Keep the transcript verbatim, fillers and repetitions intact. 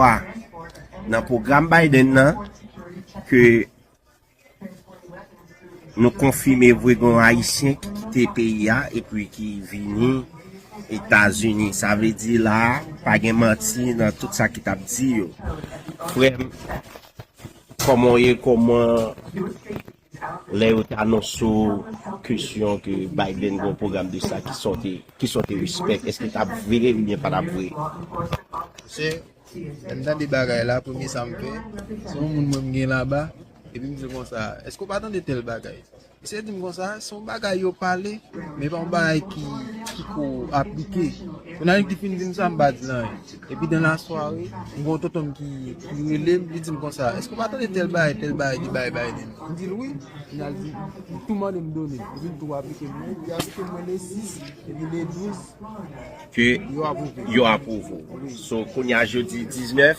Wa, nan pwogram Biden nan, ke nou konfime vre gen yon Ayisyen ki kite peyi a epi ki vini Etazini. Sa vle di la, pa gen manti nan tout sa ki t ap di yo. Frè m, kòman w ye? Kòman lè yo te anonse w kesyon ke Biden gen yon pwogram de sa, ki sa w te, ki sa w te respect? Èske t ap vre oubyen pa t ap vre? Se lè m tande bagay la, premye sa m fè, se yon moun mwen m gen laba, epi m di l konsa, èske w pa tande tèl bagay? Misye di m konsa, se yon bagay yo pale, men pa yon bagay ki, ki ko aplike. Kounye a li fin di m sa, m pa di l anyen. Epi dan lasware, m gen yon tonton m ki, ki rele m, li di m konsa, èske w pa tande tèl bagay, tèl bagay, li bay Biden? M di l wi. Kounye a li di, li tou mande m done l. Epi m tou aplike m, li aplike m mwen le sis, epi le douz, Ke yo apwouve. Yo apwouve w. So, kounye a jodi diznèf,